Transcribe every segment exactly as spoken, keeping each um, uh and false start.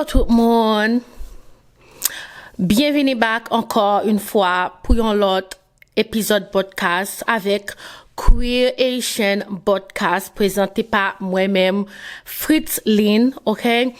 Tout moun, byenvini back ankò yon fwa pou yon lòt epizòd podcast avèk Queer Haitian Podcast, prezante pa mwen menm, Fritzline, ok?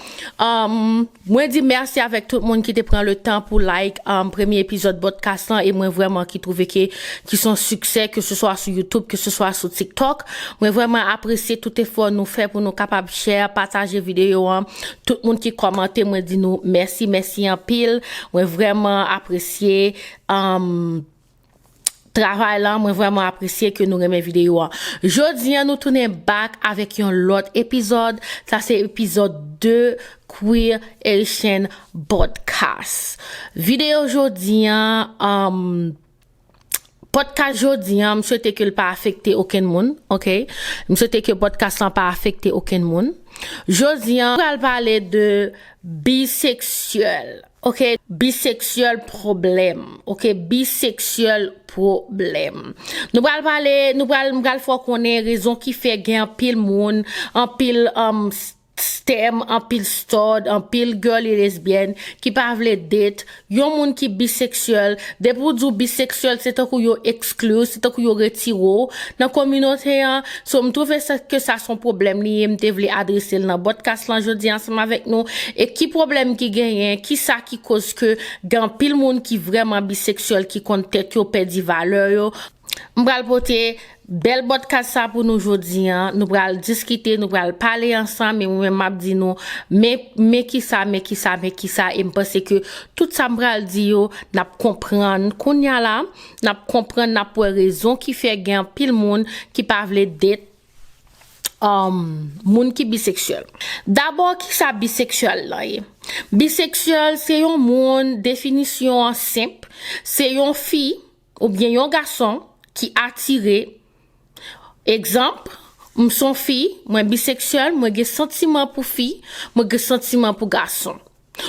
Um, mwen di mèsi avèk tout moun ki te pran le tan pou like, um, premye epizòd podcast lan, e mwen vrèman ki twouve ke, ki se yon siksè, ke se swa sou YouTube, ke se swa sou TikTok. Mwen vrèman apresye tout efò nou fè pou nou kapab share, pataje videyo an. Tout moun ki kòmante, mwen di nou mèsi, mèsi anpil. Mwen vrèman apresye, um, travay lan, mwen vrèman apresye ke nou renmen videyo an. Jodi an, nou tounen back avèk yon lòt epizòd. Sa se epizòd de Queer Haitian Podcast. Videyo jodi an, um, podcast jodi an, m swete ke l pa afekte okenn moun, ok? M swete ke podcast lan pa afekte okenn moun. Jodi an, nou pral pale de biseksyèl, ok? Biseksyèl pwoblèm, ok? Biseksyèl pwoblèm. Nou pral pale, nou pral, m pral fè w konnen rezon ki fè gen anpil moun, anpil, um, s-, stèm, anpil stud, anpil girly lesbienne ki pa vle date yon moun ki biseksyèl. Depi w di w biseksyèl, se tankou yo ekskli w, se tankou yo retire w nan kominote an. So, m twouve sa, ke sa se yon pwoblèm li ye, m te vle adrese l nan podcast lan jodi ansanm avèk nou. E ki pwoblèm ki genyen, ki sa ki koz ke gen anpil moun ki vrèman biseksyèl, ki konn tèt yo, pèdi valè yo. M pral pote bèl podcast sa pou nou jodi an. Nou pral diskite, nou pral pale ansanm, e mwen menm m ap di nou, men, men kisa, men kisa, men kisa, e m panse ke tout sa m pral di yo, n ap konprann kounye a la, n ap konprann, n ap wè rezon ki fè gen anpil moun ki pa vle date, um, moun ki biseksyèl. Dabò, kisa biseksyèl lan ye? Biseksyèl, se yon moun, definisyon an senp, se yon fi oubyen yon gason ki atire. Egzanp, m se yon fi, mwen biseksyèl, mwen gen santiman pou fi, mwen gen santiman pou gason.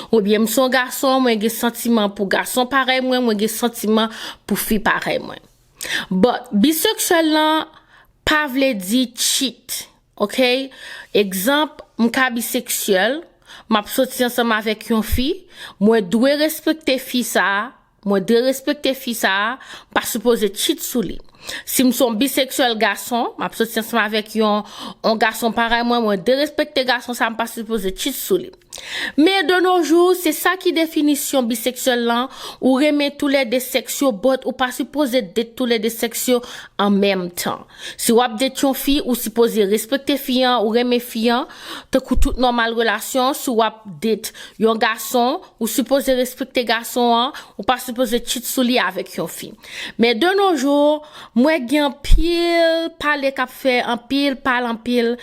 Oubyen m se yon gason, mwen gen santiman pou gason parèy mwen, mwen gen santiman pou fi parèy mwen. But, biseksyèl lan pa vle di cheat, ok? Egzanp, m ka biseksyèl, m ap soti ansanm avèk yon fi, mwen dwe respekte fi sa a, mwen dwe respekte fi sa a, m pa sipoze cheat sou li. Si m se yon biseksyèl gason, m ap soti ansanm avèk yon, yon gason parèy mwen, mwen dwe respekte gason sa a, m pa sipoze cheat sou li. Men de nos jours, se sa ki definisyon biseksyèl lan, ou renmen toulède sèks yo, but ou pa sipoze date toulède sèks yo an menm tan. Si w ap date yon fi, ou sipoze respekte fi an, ou renmen fi an, tankou tout nòmal relasyon, si w ap date yon gason, ou sipoze respekte gason an, ou pa sipoze cheat sou li avèk yon fi. Men de nos jours, mwen gen anpil pale k ap fè, anpil pale, anpil,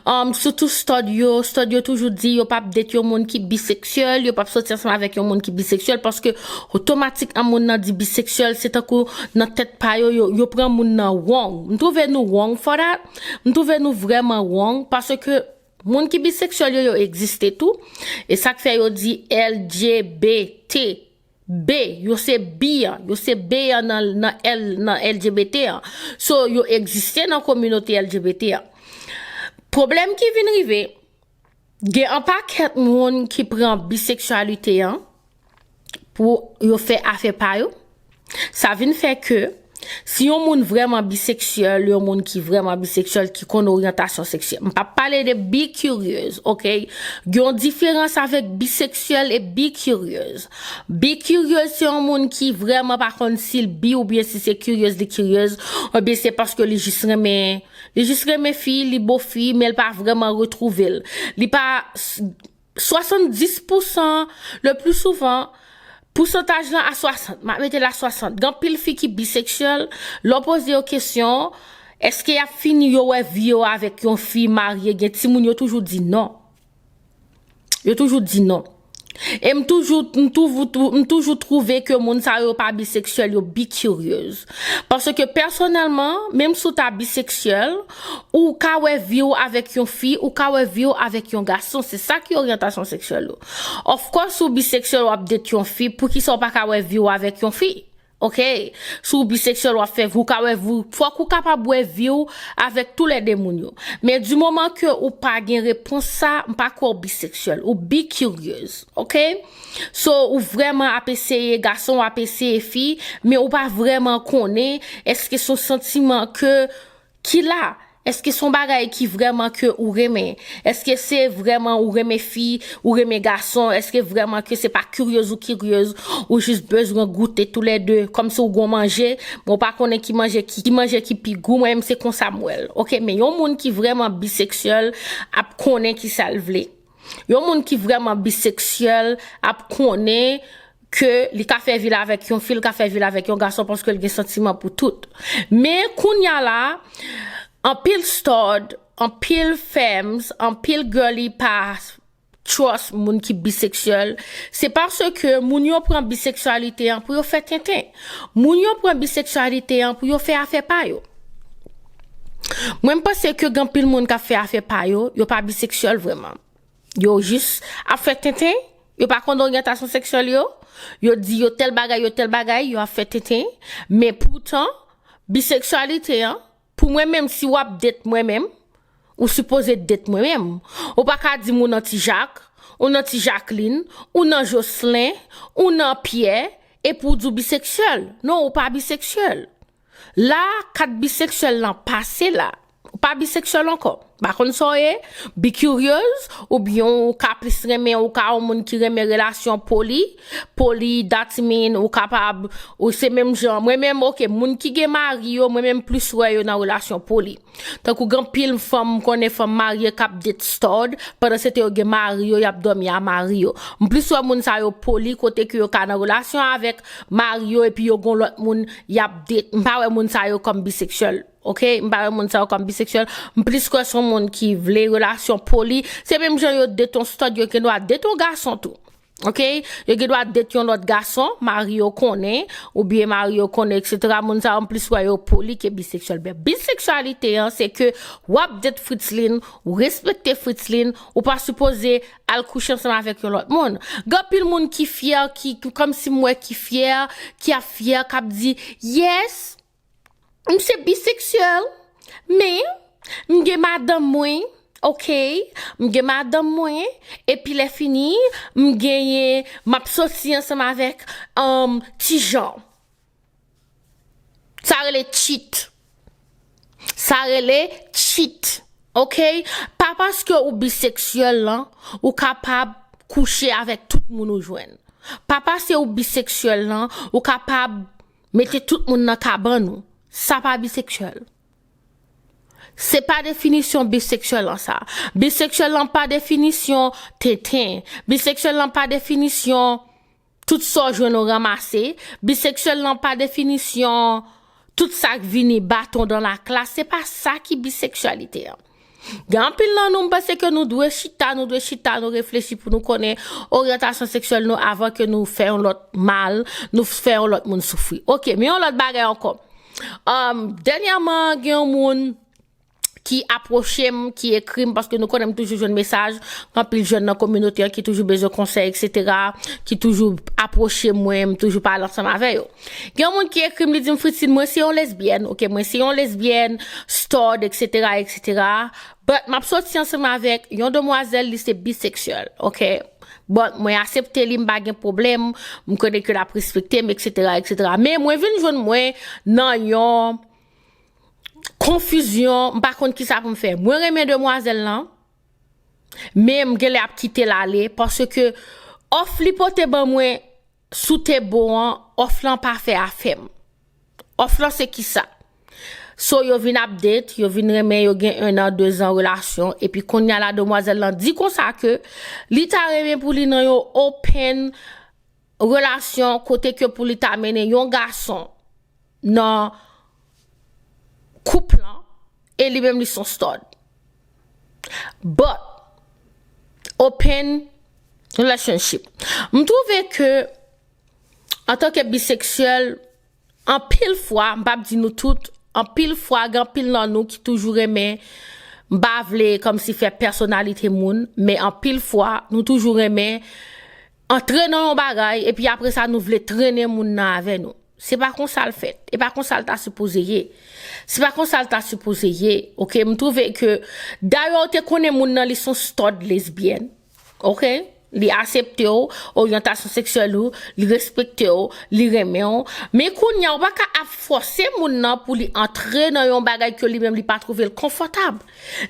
um, sitou stud yo. Stud yo toujou di yo p ap date yon moun ki biseksyèl, yo p ap soti ansanm avèk yon moun ki biseksyèl, paske otomatikman moun nan di biseksyèl, se tankou nan tèt pa yo, yo, yo pran moun nan wrong. M twouve nou wrong for that. M twouve nou vrèman wrong, paske moun ki biseksyèl yo, yo egziste tou. E sa k fè yo di L G B T. B, yo se bi an, yo se B an nan, nan L, nan L G B T an. So, yo egziste nan kominote L G B T an. Pwoblèm ki vin rive, gen an pakèt moun ki pran biseksyalite an pou yo fè afè pa yo. Sa vin fè ke si yon moun vrèman biseksyèl, yon moun ki vrèman biseksyèl, ki konn oryantasyon seksyèl, m p ap pale de bi curious, ok? Gen yon diferans avèk biseksyèl e bi curious. Bi curious se yon moun ki vrèman pa konn si l bi oubyen si se curious li curious, oubyen se paske li jis renmen, li jis renmen fi, li bo fi, men l pa vrèman retwouve l. Li pa, swasanndis pousan, le pli souvan, pousantaj lan a swasant, m ap mete l a swasant. Gen anpil fi ki biseksyèl, lè w poze yo kesyon, èske y ap fini yo wè vi yo avèk yon fi, marye, gen timoun, yo toujou di non. Yo toujou di non. E m toujou, m toujou, m toujou twouve ke moun sa yo pa biseksyèl, yo bi curious. Paske pèsonèlman, menm si w ta biseksyèl, ou ka wè vi w avèk yon fi, ou ka wè vi w avèk yon gason. Se sa ki oryantasyon seksyèl ou. Of course, si w biseksyèl, w ap date yon fi, poukisa w pa ka wè vi w avèk yon fi? Ok? Si w biseksyèl, w ap fè vi, w ka wè vi, fòk ou kapab wè vi w avèk toulède moun yo. Men di moman ke ou pa gen repons sa, m pa kwè w biseksyèl, ou bi kiryez. Ok? So, ou vrèman ap eseye gason, w ap eseye fi, men ou pa vrèman konnen èske se yon santiman ke ki la. Èske se yon bagay ki vrèman ke ou renmen? Èske se vrèman ou renmen fi, ou renmen gason? Èske vrèman ke se pa kiryez ou kiryez, ou jis bezwen goute toulède, kòmsi ou gon manje, men ou pa konnen ki manje ki, ki manje ki pi gou, mwen menm se konsa m wè l. Ok, men yon moun ki vrèman biseksyèl ap konnen ki sa l vle. Yon moun ki vrèman biseksyèl ap konnen ke li ka fè vi l avèk yon fi, li ka fè vi l avèk yon gason paske l gen santiman pou tout. Men kounya la, anpil stud, anpil femmes, anpil girly pa trust moun ki biseksyèl. Se paske moun yo pran biseksyalite an pou yo fè tenten. Moun yo pran biseksyalite an pou yo fè afè pa yo. Mwen, m panse ke gen anpil moun k ap fè afè pa yo, yo pa biseksyèl vrèman. Yo jis ap fè tenten, yo pa konn oryantasyon seksyèl yo, yo di yo tèl bagay, yo tèl bagay, yo ap fè tenten, men poutan, biseksyalite an, pou mwen menm, si w ap date mwen menm, ou sipoze date mwen menm. Ou pa ka di m ou nan Ti Jak, ou nan Ti Jaklin, ou nan Joslin, ou nan Pyè, epi w di w biseksyèl. Non, ou pa biseksyèl. La, kat biseksyèl lan pase la. Ou pa biseksyèl ankò. M pa konn sa w ye, bi kiryez, oubyen ou ka plis renmen, ou ka yon moun ki renmen relasyon poli. Poli, that mean, ou kapab, ou se menm jan. Mwen menm, ok, moun ki gen mari yo, mwen menm plis wè yo nan relasyon poli. Tankou gen anpil fanm, m konnen fanm marye k ap date stud, pandan se tan yo gen mari yo, y ap dòmi a mari yo. M plis wè moun sa yo poli, kote ke yo ka nan relasyon avèk mari yo, epi yo gon lòt moun y ap date. M pa wè moun sa yo kòm biseksyèl. Ok, m pa wè moun sa yo kòm biseksyèl. M plis kwè se yon moun ki vle relasyon poli. Se menm jan yo date yon stud, yo gen dwa date yon gason tou. Ok, yo gen dwa date yon lòt gason, mari yo konnen, oubyen mari yo konnen, etsetera. Moun sa yo, m plis wè yo poli ke biseksyèl. Men biseksyalite an, se ke w ap date Fritzline, ou respekte Fritzline, ou pa sipoze al kouche ansanm avèk yon lòt moun. Gen anpil moun ki fyè, ki, ki kòmsi m wè ki fyè, ki ap fyè, k ap di, yes, m se biseksyèl, men m gen madanm mwen, ok, m gen madanm mwen, epi lè fini, m genyen, m ap soti ansanm avèk, um, Ti Jan. Sa rele cheat. Sa rele cheat. Ok? Pa paske ou biseksyèl lan, ou kapab kouche avèk tout moun ou jwenn. Pa paske ou biseksyèl lan, ou kapab mete tout moun nan kabann ou. Sa pa biseksyèl. Se pa definisyon biseksyèl lan sa. Biseksyèl lan pa definisyon tenten. Biseksyèl lan pa definisyon tout sa w jwenn ou ranmase. Biseksyèl lan pa definisyon tout sa k vini baton dan laklas. Se pa sa ki biseksyalite an. Gen anpil nan nou, m panse ke nou dwe chita, nou dwe chita, nou reflechi pou nou konnen oryantasyon seksyèl nou avan ke nou fè yon lòt mal, nou fè yon lòt moun soufri. Ok, men yon lòt bagay ankò. Um, dènyèman, gen yon moun ki apwoche m, ki ekri m, paske nou konnen m toujou jwenn mesaj, anpil jèn nan kominote an ki toujou bezwen konsèy, etsetera, ki toujou apwoche mwen, m toujou pale ansanm avè yo. Gen yon moun ki ekri m, li di m, Fritine, mwen se yon lesbyèn, ok, mwen se yon lesbyèn, stud, etsetera, etsetera. But m ap soti ansanm avèk yon demwazèl, li se biseksyèl, ok? But mwen aksepte li, m pa gen pwoblèm, m konnen ke l ap respekte m, etsetera, etsetera. Men mwen vin jwenn mwen nan yon konfizyon, m pa konn kisa pou m fè. Mwen renmen demwazèl lan, men m genlè ap kite l ale, paske òf li pote ban mwen sou te bon an, òf lan pa fè afè m. Òf lan se kisa? So, yo vin ap date, yo vin renmen, yo gen en an, de zan relasyon, epi kounye a la, demwazèl lan di konsa ke li ta renmen pou li nan yon open relasyon kote ke pou li ta mennen yon gason nan koup lan, e li menm li se yon stud. But, open relationship. M twouve ke, antanke biseksyèl, anpil fwa, m p ap di nou tout, anpil fwa, gen anpil nan nou ki toujou renmen, m pa vle kòmsi fè pèsonalite moun, men anpil fwa, nou toujou renmen antre nan yon bagay, epi apre sa, nou vle trennen moun nan avè nou. Se pa konsa l fèt. E pa konsa l ta sipoze ye. Se pa konsa l ta sipoze ye. Ok, m twouve ke, dayè, ou te konnen moun nan, li se yon stòd lesbyèn. Ok? Li aksepte w, oryantasyon seksyèl ou, li respekte w, li renmen w. Men kounye a, ou pa ka ap fòse moun nan pou li antre nan yon bagay ke li menm li pa twouve l konfòtab.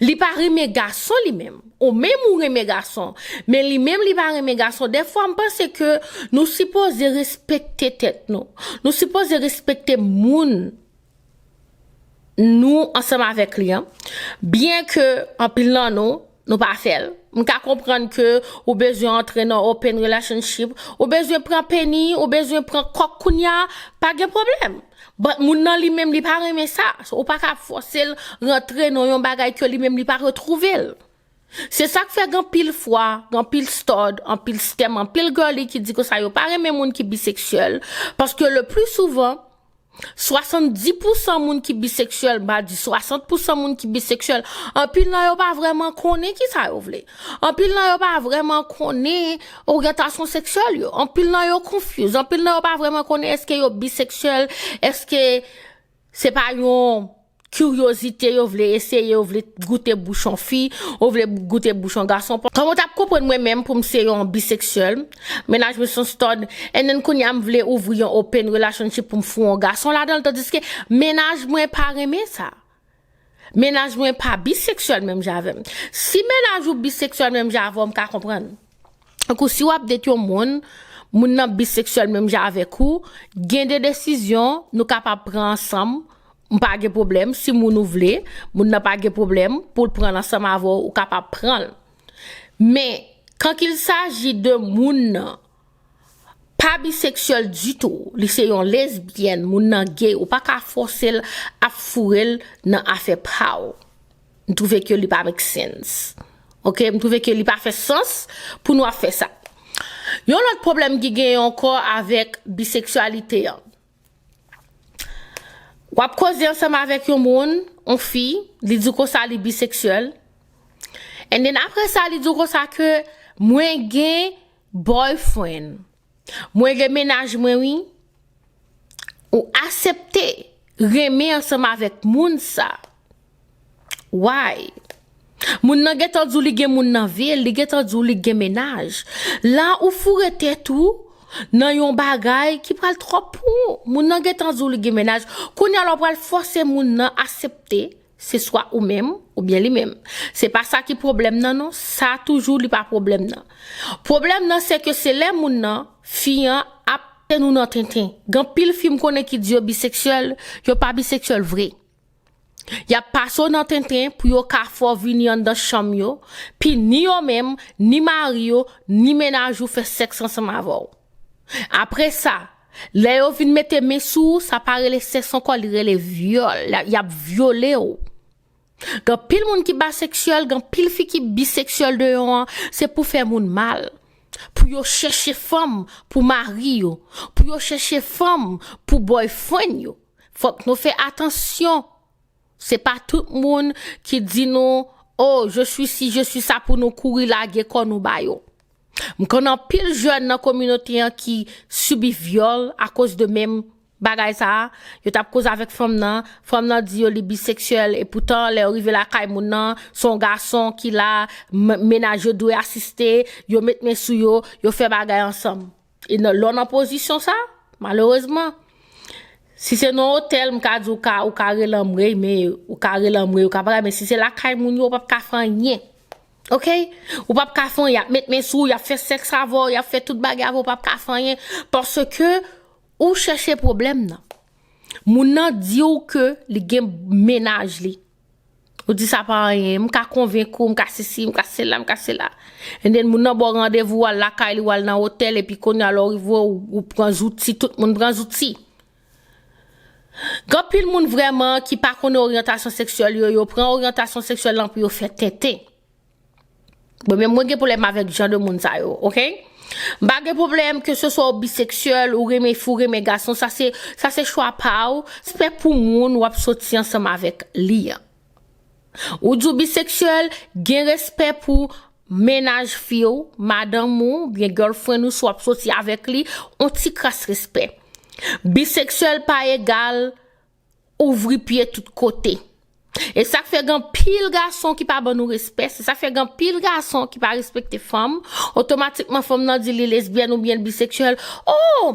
Li pa renmen gason li menm. Ou menm ou renmen gason. Men li menm li pa renmen gason. Dèfwa, m panse ke nou sipoze respekte tèt nou. Nou sipoze respekte moun nou ansanm avèk li an. Byen ke anpil nan nou, nou pa fè l. M ka konprann ke ou bezwen antre nan open relationship, ou bezwen pran peni, ou bezwen pran kòk kounye a, pa gen pwoblèm. But moun nan li menm, li pa renmen sa. So, ou pa ka fòse l rantre nan yon bagay ke li menm, li pa retwouve l. Se sa k fè gen anpil fwa, gen anpil stòd, anpil stèm, anpil girly ki di konsa yo pa renmen moun ki biseksyèl, paske le pli souvan, swasanndis pousan moun ki biseksyèl, m pa di swasant pousan moun ki biseksyèl, anpil nan yo pa vrèman konnen kisa yo vle. Anpil nan yo pa vrèman konnen oryantasyon seksyèl yo. Anpil nan yo confuse. Anpil nan yo pa vrèman konnen èske yo biseksyèl, èske se pa yon kiryozite yo vle eseye, yo vle goute bouch yon fi, yo vle goute bouch yon gason. Kòman w t ap konprann mwen menm pou m se yon biseksyèl, mennaj mwen se yon stòd, and then kounye a m vle ouvri yon open relationship pou m fout yon gason ladan l, tandiske mennaj mwen pa renmen sa. Mennaj mwen pa biseksyèl menm jan avè m. Si mennaj ou biseksyèl menm jan avè w, m ka konprann. Tankou si w ap date yon moun, moun nan biseksyèl menm jan avèk ou, gen de desizyon nou kapab pran ansanm, m pa gen pwoblèm, si moun ou vle, moun nan pa gen pwoblèm pou l pran l ansanm avè w, ou kapab pran l. Men, quand il s'agit de moun nan pa biseksyèl ditou, li se yon lesbyèn, moun nan gay, ou pa ka fòse l ap foure l nan afè pa w. M twouve ke li pa make sense. Ok, m twouve ke li pa fè sans pou nou ap fè sa. Yon lòt pwoblèm ki genyen ankò avèk biseksyalite an. W ap koze ansanm avèk yon moun, yon fi, li di w konsa li biseksyèl. And then apre sa, li di w konsa ke mwen gen boyfriend. Mwen gen mennaj mwen, wi. Ou aksepte renmen ansanm avèk moun sa. Why? Moun nan gentan di w li gen moun nan vi l, li gentan di w li gen mennaj. La ou foure tèt ou nan yon bagay ki pral twòp pou ou. Moun nan gentan di w li gen mennaj. Kounye a la w pral fòse moun nan aksepte se swa ou menm oubyen li menm. Se pa sa ki pwoblèm nan non, sa toujou li pa pwoblèm nan. Pwoblèm nan se ke se lè moun nan, fi an ap mennen nou nan tenten. Gen anpil fi m konnen ki di yo biseksyèl, yo pa biseksyèl vre. Y ap pase w nan tenten pou yo ka fè w vini anndan chanm yo, pi ni yo menm, ni mari yo, ni mennaj ou fè sèks ansanm avè w. Apre sa, lè yo vin mete men sou ou, sa pa rele sèks ankò, li rele vyòl. Y ap vyole w. Gen anpil moun ki baseksyèl, gen anpil fi ki biseksyèl deyò an, se pou fè moun mal. Pou yo chèche fanm pou mari yo, pou yo chèche fanm pou boyfriend yo. Fòk nou fè atansyon. Se pa tout moun ki di nou, oh, je suis ci, je suis ça, pou nou kouri lage kò nou ba yo. M konnen anpil jèn nan kominote an ki sibi vyòl akoz de menm bagay sa a. Yo t ap koze avèk fanm nan, fanm nan di yo li biseksyèl, e poutan lè yo rive lakay moun nan, se yon gason ki la, m- mennaj yo dwe asiste, yo met men sou yo, yo fè bagay ansanm. E nan, lè w nan pozisyon sa, malerezman, si se nan otèl, m ka di w ka, ou ka rele anmwey, men ou ka rele anmwey, ou ka bagay, men si se lakay moun yo, ou p ap ka fè anyen. Ok? Ou p ap ka fè anyen, y ap met men sou ou, y ap fè sèks avè w, y ap fè tout bagay avè w, ou p ap ka fè anyen, paske ou chèche pwoblèm nan. Moun nan di w ke li gen mennaj li. Ou di sa pa anyen, m ka konvenk ou, m ka sesi, m ka sela, m ka sela. And then moun nan ba w randevou, w al lakay li, w al nan otèl, epi kounye a lè w rive, ou, ou pran zouti, tout moun pran zouti. Gen anpil moun vrèman ki pa konnen oryantasyon seksyèl yo, yo pran oryantasyon seksyèl lan pou yo fè tenten. Bon, men mwen gen pwoblèm avèk jan de moun sa yo, ok? M pa gen pwoblèm ke se swa w biseksyèl, ou renmen fi, ou renmen gason, sa se, sa se chwa pa w, respè pou moun w ap soti ansanm avèk li an. Ou di w biseksyèl, gen respè pou mennaj fi w, madanm ou, oubyen girlfriend ou, si w ap soti avèk li, on ti kras respè. Biseksyèl pa egal ouvri pye tout kote. E sa k fè gen anpil gason ki pa ban nou respè, se sa k fè gen anpil gason ki pa respekte fanm, otomatikman fanm nan di li lesbyèn oubyen l biseksyèl. Oh,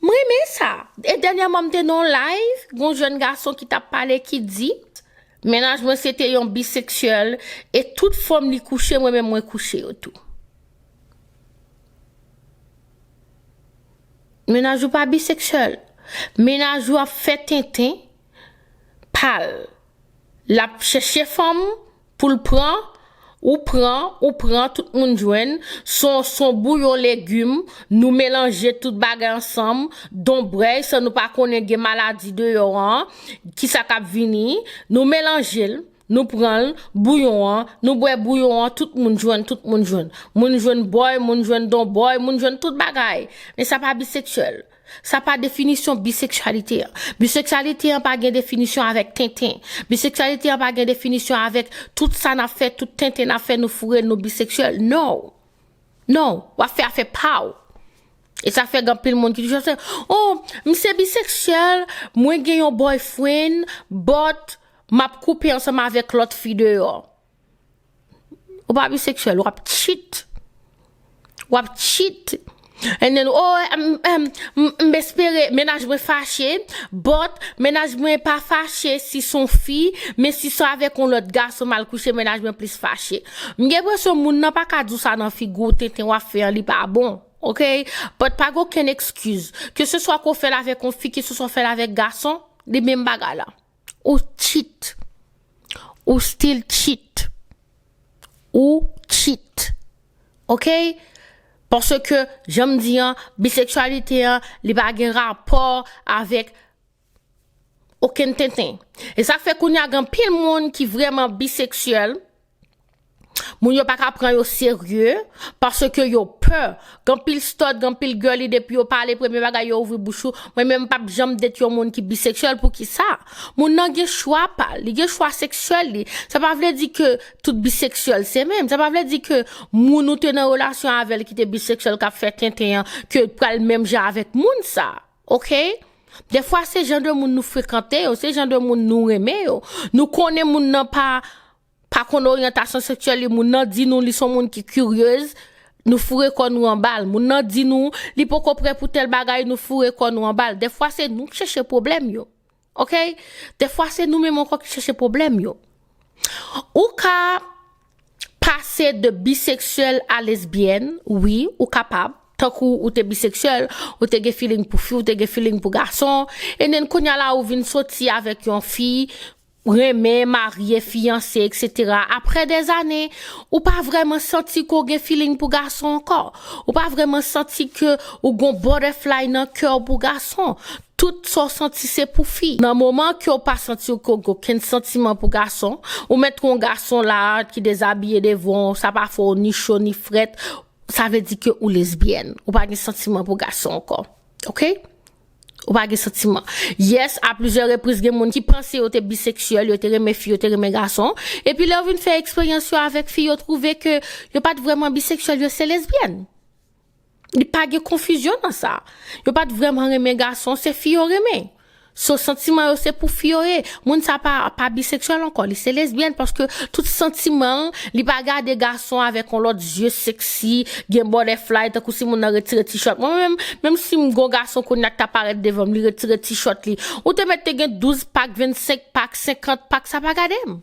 m renmen sa. E dènyèman m te nan yon live, gon jèn gason ki t ap pale ki di, mennaj mwen se te yon biseksyèl e tout fanm li kouche, mwen menm mwen kouche yo tou. Mennaj ou pa biseksyèl. Mennaj ou ap fè tenten pa l. L ap chèche fanm pou l pran, ou pran, ou pran, tout moun jwenn. Son, son bouyon legim, nou melanje tout bagay ansanm, donbrèy, san nou pa konnen gen maladi deyò an, kisa k ap vini, nou melanje l. Nou pran l, bouyon an, nou bwè bouyon an, tout moun jwenn, tout moun jwenn. Moun jwenn bòy, moun jwenn donbòy, moun jwenn tout bagay. Men sa pa biseksyèl. Sa pa definisyon biseksyalite an. Biseksyalite an pa gen definisyon avèk tenten. Biseksyalite an pa gen definisyon avèk tout sa n ap fè, tout tenten n ap fè, nou foure l, nou biseksyèl. No. No. W ap fè afè pa w. E sa fè gen anpil moun ki toujou ap se, oh, m se biseksyèl, mwen gen yon boyfriend, but m ap koupe ansanm avèk lòt fi deyò. Ou pa biseksyèl, w ap cheat. W ap cheat. And then, oh, m, m, m, m espere, mennaj mwen fache, but mennaj mwen pa fache si se yon fi, men si se avèk yon lòt gason m al kouche, mennaj mwen plis fache. M gen enpresyon moun nan pa ka di w sa nan figi w, tenten w ap fè an, li pa bon. Ok? But pa gen okenn ekskiz. Ke se swa ke w fè l avèk yon fi, ke se swa w fè l avèk gason, li menm bagay la. Ou cheat. Ou still cheat. Ou cheat. Ok? Paske, jan m di an, biseksyalite an, li pa gen rapò avèk okenn tenten. E sa k fè kounye a gen anpil moun ki vrèman biseksyèl, moun yo pa ka pran yo serye, paske yo pè. Gen anpil stud, gen anpil girly, depi yo pale, premye bagay yo ouvri bouch ou. Mwen menm, m p ap janm date yon moun ki biseksyèl. Poukisa? Moun nan gen chwa pa l, li gen chwa seksyèl li. Sa pa vle di ke tout biseksyèl se menm. Sa pa vle di ke moun ou te nan relasyon avè l ki te biseksyèl k ap fè tenten an, ke pral menm jan avèk moun sa. Ok? Defwa se jan de moun nou frekante yo, se jan de moun nou renmen yo. Nou konnen moun nan pa, pa konn oryantasyon seksyèl li, moun nan di nou li se yon moun ki kiryez, nou foure kò nou anba l. Moun nan di nou li poko prè pou tèl bagay, nou foure kò nou anba l. Defwa se nou k chèche pwoblèm yo. Ok? Defwa se nou menm ankò ki chèche pwoblèm yo. Ou ka pase de biseksyèl a lesbyèn, wi, ou kapab. Tankou ou te biseksyèl, ou te gen feeling pou fi, ou te gen feeling pou gason, and then kounye a la ou vin soti avèk yon fi, renmen, marye, fiyanse, et cetera. Apre dèzane, ou pa vrèman santi ke w gen feeling pou gason ankò. Ou pa vrèman santi ke ou gon butterfly nan kè w pou gason. Tout sa w santi se pou fi. Nan moman ke w pa santi w ke w gen okenn santiman pou gason, ou mèt wè yon gason la ki dezabiye devan w, sa pa fè w ni cho ni frèt, sa vle di ke ou lesbyèn. Ou pa gen santiman pou gason ankò. Ok? Ou pa gen santiman. Yes, a plizyè repriz, gen moun ki panse yo te biseksyèl, yo te renmen fi, yo te renmen gason. Epi lè yo vin fè eksperyans yo avèk fi, yo twouve ke yo pa t vrèman biseksyèl, yo se lesbyèn. Li pa gen konfizyon nan sa. Yo pa t vrèman renmen gason, se fi yo renmen. So, santiman yo se pou fi yo ye. Moun sa pa, pa biseksyèl ankò, li se lesbyèn paske tout santiman l, li pa gade gason avèk yon lòt zye seksi, gen butterfly, tankou si moun nan retire t-shirt. Mwen menm, menm si m gon gason kounye a k ta parèt devan m, li retire t-shirt li. Ou te mèt te gen douz pak, vennsenk pak, senkant pak, sa pa gade m.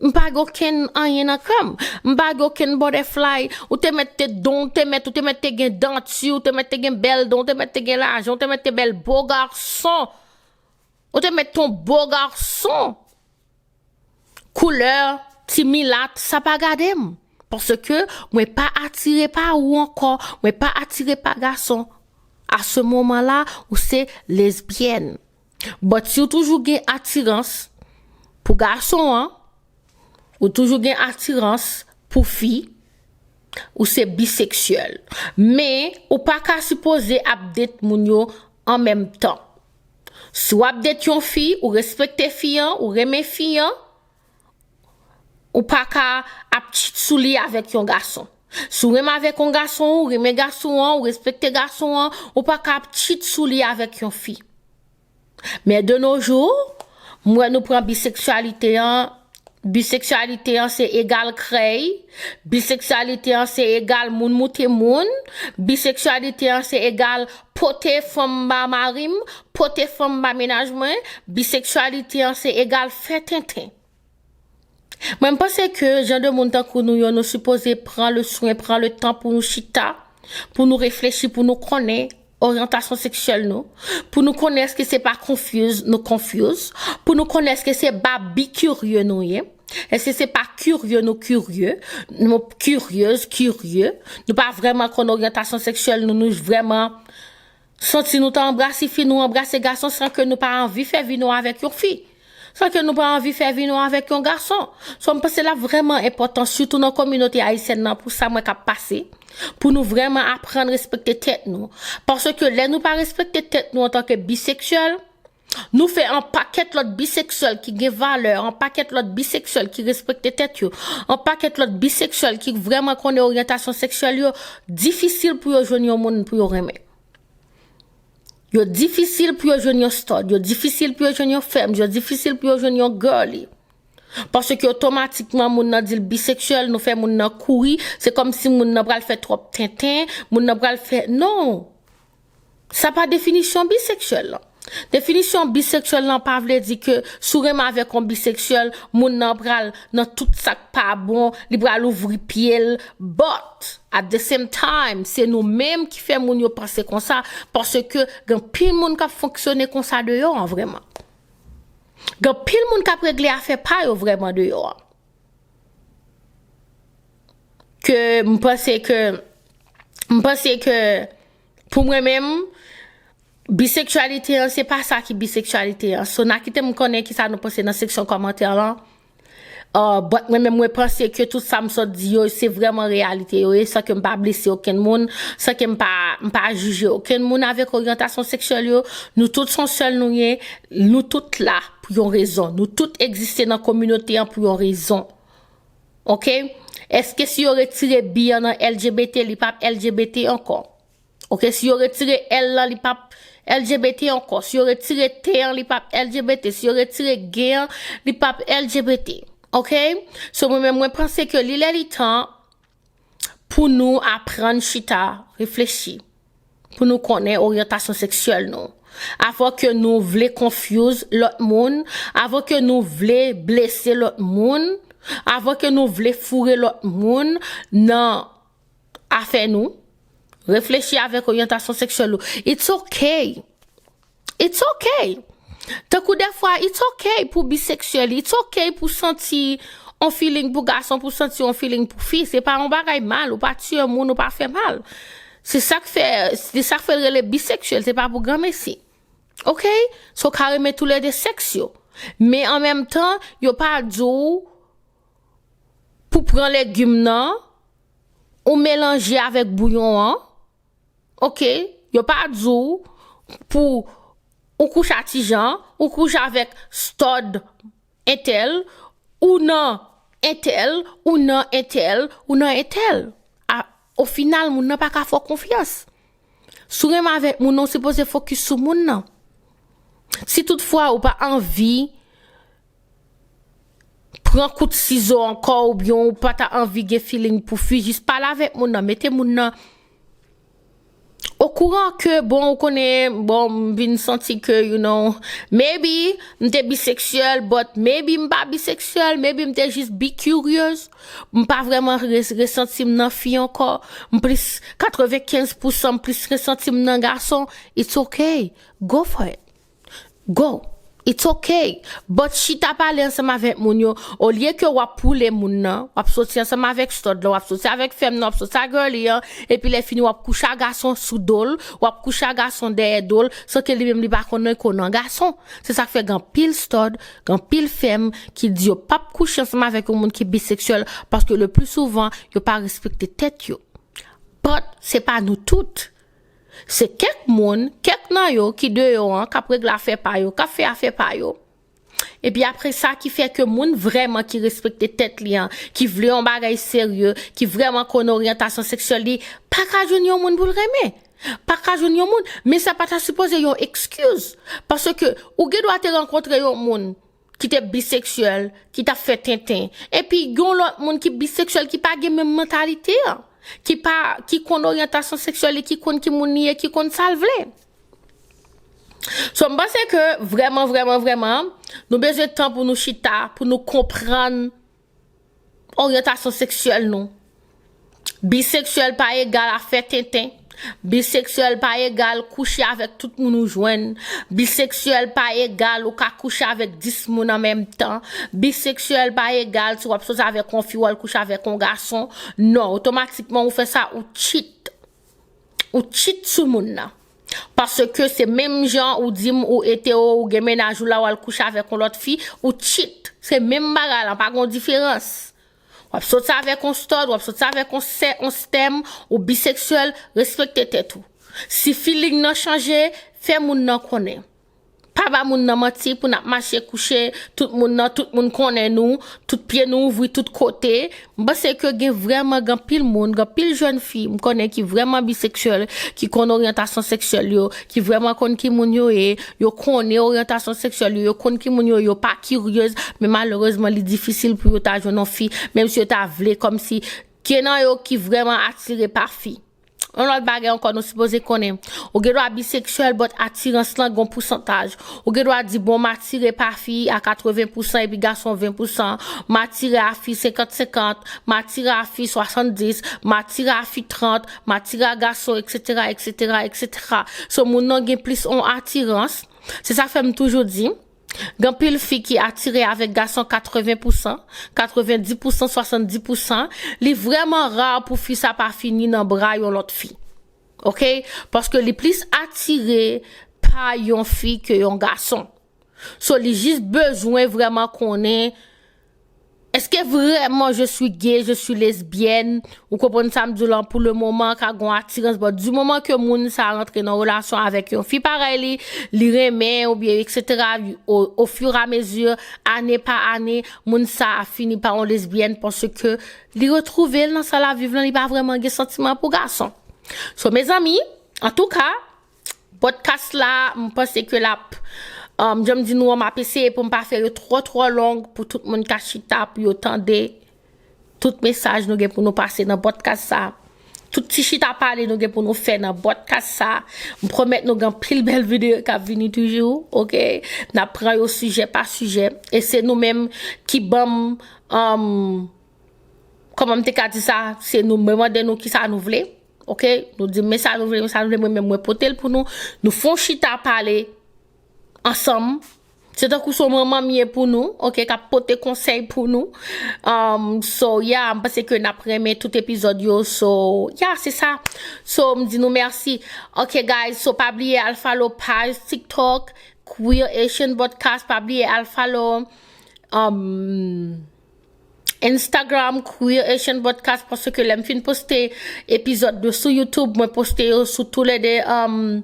M pa gen okenn anyen nan kè m. M pa gen okenn butterfly. Ou te mèt te don, ou te mèt, ou te mèt te gen danti, ou te mèt te gen bèl don, ou te mèt te gen lajan, ou te mèt te bèl bo gason. Ou te mèt te yon bo gason. Koulè, ti milat, sa pa gade m. Paske mwen pa atire pa ou ankò, mwen pa atire pa gason. A se moman la, ou se lesbyèn. But si w toujou gen atirans pou gason an, ou toujou gen atirans pou fi, ou se biseksyèl. Men, ou pa ka sipoze ap date moun yo an menm tan. Si w ap date yon fi, ou respekte fi an, ou renmen fi an, ou pa ka ap cheat sou li avèk yon gason. Si w renmen avèk yon gason, ou renmen gason an, ou respekte gason an, ou pa ka ap cheat sou li avèk yon fi. Men de nos jours, m wè nou pran biseksyalite an, biseksyalite an se egal krèy, biseksyalite an se egal moun moute moun, biseksyalite an se egal pote fanm ba mari m, pote fanm ba mennaj mwen, biseksyalite an se egal fè tenten. Mwen, m panse ke jan de moun tankou nou yo, nou sipoze pran le swen, pran le tan pou nou chita, pou nou reflechi, pou nou konnen oryantasyon seksyèl nou, pou nou konnen èske se pa confuse nou confuse, pou nou konnen èske se ba bikirye nou ye, èske se pa kirye nou kirye, nou kiryez, kirye, nou pa vrèman konn oryantasyon seksyèl nou, nou vrèman santi nou ta anbrase fi, nou anbrase gason san ke nou pa anvi fè vi nou avèk yon fi. San ke nou pa anvi fè vi nou avèk yon gason. So, m panse l ap vrèman enpòtan, sitou nan kominote ayisyèn nan, pou sa m wè k ap pase, pou nou vrèman aprann respekte tèt nou. Paske lè nou pa respekte tèt nou antanke biseksyèl, nou fè yon pakèt lòt biseksyèl ki gen valè, yon pakèt lòt biseksyèl ki respekte tèt yo, yon pakèt lòt biseksyèl ki vrèman konnen oryantasyon seksyèl yo, difisil pou yo jwenn yon moun pou yo renmen. Yo difisil pou yo jwenn yon stud, yo difisil pou yo jwenn yon femme, yo difisil pou yo jwenn yon girly. Paske otomatikman moun nan di l biseksyèl, nou fè moun nan kouri, se kòmsi moun nan pral fè twòp tenten, moun nan pral fè, non. Sa pa definisyon biseksyèl lan. Definisyon biseksyèl lan pa vle di ke si w renmen avèk yon biseksyèl, moun nan pral nan tout sa k pa bon, li pral ouvri pye l, but at the same time, se nou menm ki fè moun yo panse konsa, paske gen anpil moun k ap fonksyone konsa deyò an vrèman. Gen anpil moun k ap regle afè pa yo vrèman deyò an. Ke m panse ke, m panse ke pou mwen menm, biseksyalite an, se pa sa ki biseksyalite an. So, n a kite m konnen kisa nou panse nan seksyon kòmantè lan. Uh, but mwen menm, mwen panse ke tout sa m sot di yo, se vrèman reyalite yo ye, san ke m pa blese okenn moun, san ke m pa, m pa jije okenn moun avèk oryantasyon seksyèl yo. Nou tout se yon sèl nou ye, nou tout la pou yon rezon. Nou tout egziste nan kominote an pou yon rezon. Oke? Èske si yo retire bi an nan L G B T, li p ap L G B T ankò? Oke, si yo retire L lan, li p ap L G B T ankò. Si yo retire T an, li p ap L G B T. Si yo retire G an, li p ap L G B T. Oke? So, mwen menm, mwen panse ke li lè li tan pou nou aprann chita, reflechi, pou nou konnen oryantasyon seksyèl nou. Avan ke nou vle confuse lòt moun, avan ke nou vle blese lòt moun, avan ke nou vle foure lòt moun nan afè nou, reflechi avèk oryantasyon seksyèl ou. It's okay. It's okay. Tankou dèfwa, it's okay pou biseksyèl. It's okay pou santi on feeling pou gason, pou santi on feeling pou fi. Se pa yon bagay mal. Ou pa tiye moun, ou pa fè mal. Se sa k fè, se sa k fè l rele biseksyèl. Se pa pou granmesi. Oke? So, w ka renmen toulède sèks yo. Men an menm tan, yo pa di w pou pran legim nan, ou melanje avèk bouyon an. Oke, yo pa di w pou ou kouche a Tijan, ou kouche avèk stòd entèl, ou nan entèl, ou nan entèl, ou nan entèl. A, o final, moun nan pa ka fè w konfyans. Si w renmen avèk moun nan, ou sipoze fokis sou moun nan. Si toutfwa ou pa anvi pran kout sizo ankò oubyen ou pa ta anvi gen feeling pou fi, jis pale avèk moun nan, mete moun nan okouran ke, bon, ou konnen, bon, m vin santi ke, you know, maybe m te biseksyèl, but maybe m pa biseksyèl, maybe m te jis bi curious, m pa vrèman res-, resanti m nan fi ankò, m plis, katrevenkenz pousan m plis resanti m nan gason, it's okay, go for it. Go. It's okay. But chita pale ansanm avèk moun yo, olye ke w ap poule moun nan, w ap soti ansanm avèk stòd la, w ap soti avèk fèm nan, w ap soti a girly an, epi lè fini w ap kouche a gason sou do l, w ap kouche a gason dèyè do l, san ke li menm li pa konnen ko nan gason. Se sa k fè gen anpil stòd, gen anpil fèm ki di yo p ap kouche ansanm avèk yon moun ki biseksyèl, paske le plus souvent, yo pa respekte tèt yo. But se pa nou tout. Se kèk moun, kèk nan yo ki deyò an, k ap regle afè pa yo, k ap fè afè pa yo. Epi apre sa, ki fè ke moun vrèman ki respekte tèt li an, ki vle yon bagay serye, ki vrèman konn oryantasyon seksyèl li, pa ka jwenn yon moun pou l renmen. Pa ka jwenn yon moun. Men sa pa ta sipoze yon excuse. Paske ou gen dwa te rankontre yon moun ki te biseksyèl, ki t ap fè tenten. Epi yon lòt moun ki biseksyèl, ki pa gen menm mantalite an, ki pa, ki konn oryantasyon seksyèl li, ki konn ki moun li ye, ki konn sa l vle. So, m panse ke vrèman, vrèman, vrèman, nou bezwen tan pou nou chita, pou nou konprann oryantasyon seksyèl nou. Biseksyèl pa egal a fè tenten. Biseksyèl pa egal kouche avèk tout moun ou jwenn. Biseksyèl pa egal ou ka kouche avèk dis moun an menm tan. Biseksyèl pa egal si w ap soti avèk yon fi, w al kouche avèk yon gason. Non, otomatikman ou fè sa, ou cheat. Ou cheat sou moun nan. Paske se menm jan ou di m ou etero, ou gen mennaj ou la, w al kouche avèk yon lòt fi, ou cheat. Se menm bagay la, pa gen diferans. W ap soti avèk yon stud, w ap soti avèk yon sè, yon stèm, ou biseksyèl, respekte tèt ou. Si feeling nan chanje, fè moun nan konnen. Pa ba moun nan manti pou n ap mache kouche, tout moun nan, tout moun konnen nou, tout pye nou ouvri tout kote. M panse ke gen vrèman gen anpil moun, gen anpil jèn fi, m konnen ki vrèman biseksyèl, ki konn oryantasyon seksyèl yo, ki vrèman konn ki moun yo ye, yo konnen oryantasyon seksyèl yo, yo konn ki moun yo ye, yo pa kiryez, men malerezman li difisil pou yo ta jwenn yon fi, menm si yo ta vle, kòmsi gen nan yo ki vrèman atire pa fi. Yon lòt bagay ankò nou sipoze konnen. Ou gen dwa biseksyèl, but atirans lan gon pousantaj. Ou gen dwa di, bon, m atire pa fi a katreven pousan epi gason ven pousan. M atire a fi senkant senkant. M atire a fi swasanndis. M atire a fi trant. M atire a gason, etsetera, etsetera, etsetera. So, moun nan gen plis yon atirans. Se sa fè m toujou di, gen anpil fi ki atire avèk gason katreven pousan, katrevendi pousan, swasanndi pousan. Li vrèman ra pou fi sa pa fini nan bra yon lòt fi. Oke? Paske li plis atire pa yon fi ke yon gason. So, li jis bezwen vrèman konnen, èske vrèman je suis gay, je suis lesbienne? Ou konprann sa m di w lan, pou le moman, ka gon atirans, but du moment ke moun sa rantre nan relasyon avèk yon fi parèy li, li renmen, oubyen etsetera, o, o fur et à mesure, ane pa ane, moun sa a fini pa yon lesbyèn, paske li retwouve l nan sa l ap viv lan, li pa vrèman gen santiman pou gason. So, mezanmi, antouka, podcast la, m panse ke l ap, um, jan m di nou an, m ap eseye pou m pa fè yo twò, twò long, pou tout moun ka chita, pou yo tande tout mesaj nou gen pou nou pase nan podcast sa. Tout ti chita pale nou gen pou nou fè nan podcast sa. M pwomèt nou gen anpil bèl videyo k ap vini toujou, oke? N ap pran yo sijè pa sijè. E se nou menm ki ban m, um, kòman m te ka di sa? Se nou, mwen mande nou kisa nou vle, oke? Nou di m men sa nou vle, men sa nou vle, mwen menm mwen pote l pou nou. Nou fè yon chita pale ansanm. Se tankou se yon manman m ye pou nou, oke, k ap pote konsèy pou nou. Um, so, yeah, m panse ke n ap renmen tout epizòd yo. So, yeah, se sa. So, m di nou mèsi. Oke, guys, so pa bliye al follow paj TikTok, Queer Asian Podcast. Pa bliye al follow, um, Instagram, Queer Asian Podcast, paske lè m fin poste epizòd yo sou YouTube, mwen poste yo sou toulède, um,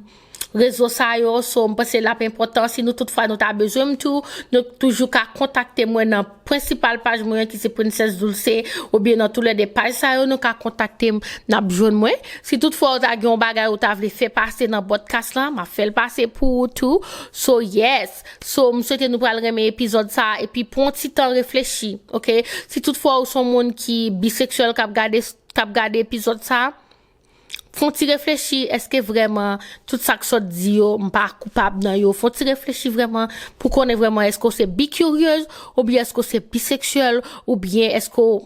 rezo sa yo. So, m panse l ap enpòtan. Si nou tout fwa nou ta bezwen m tou, nou toujou ka kontakte mwen nan prensipal paj mwen an ki se Princess Dulce, oubyen nan toulède paj sa yo, nou ka kontakte m, n ap jwenn mwen. Si tout fwa ou ta gen yon bagay ou ta vle fè pase nan podcast lan, m ap fè l pase pou ou tou. So, yes. So, m swete nou pral renmen epizòd sa, epi pran ti tan reflechi, oke? Si tout fwa ou se yon moun ki biseksyèl k ap gade, k ap gade epizòd sa, fè yon ti reflechi, èske vrèman tout sa k sot di yo, m pa koupab nan yo? Fè yon ti reflechi vrèman pou konnen vrèman èske w se bi kiryez, oubyen èske w se biseksyèl, oubyen èske w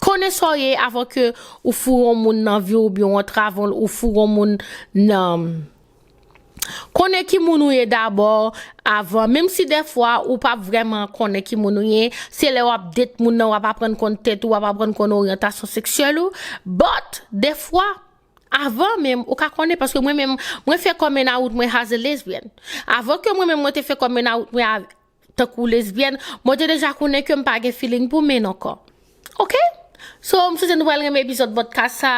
konnen sa w ye avan ke ou foure yon moun nan vi w, oubyen w antre avè l, ou foure yon moun nan. Konnen ki moun ou ye dabò avan, menm si dèfwa ou p ap vrèman konnen ki moun ou ye, se lè w ap date moun nan w ap aprann konn tèt ou, w ap aprann konn oryantasyon seksyèl ou, but dèfwa, avan menm, ou ka konnen, paske mwen menm, mwen fè coming out mwen as a lesbian. Avan ke mwen menm mwen te fè coming out mwen a, tankou lesbyèn, mwen te deja konnen ke m pa gen feeling pou men ankò. Oke? So, m swete nou pral renmen epizòd podcast sa.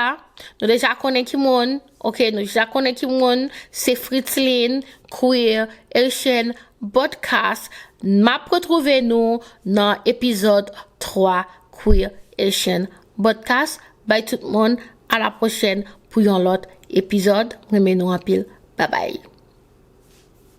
Nou deja konnen ki moun. Ok, nou ja konnen ki moun, se Fritzline, Queer Haitian Podcast. M ap retwouve nou nan epizòd twa Queer Haitian Podcast. Bay tout moun, a la pwochèn pou yon lòt epizòd. M renmen nou anpil. Babay.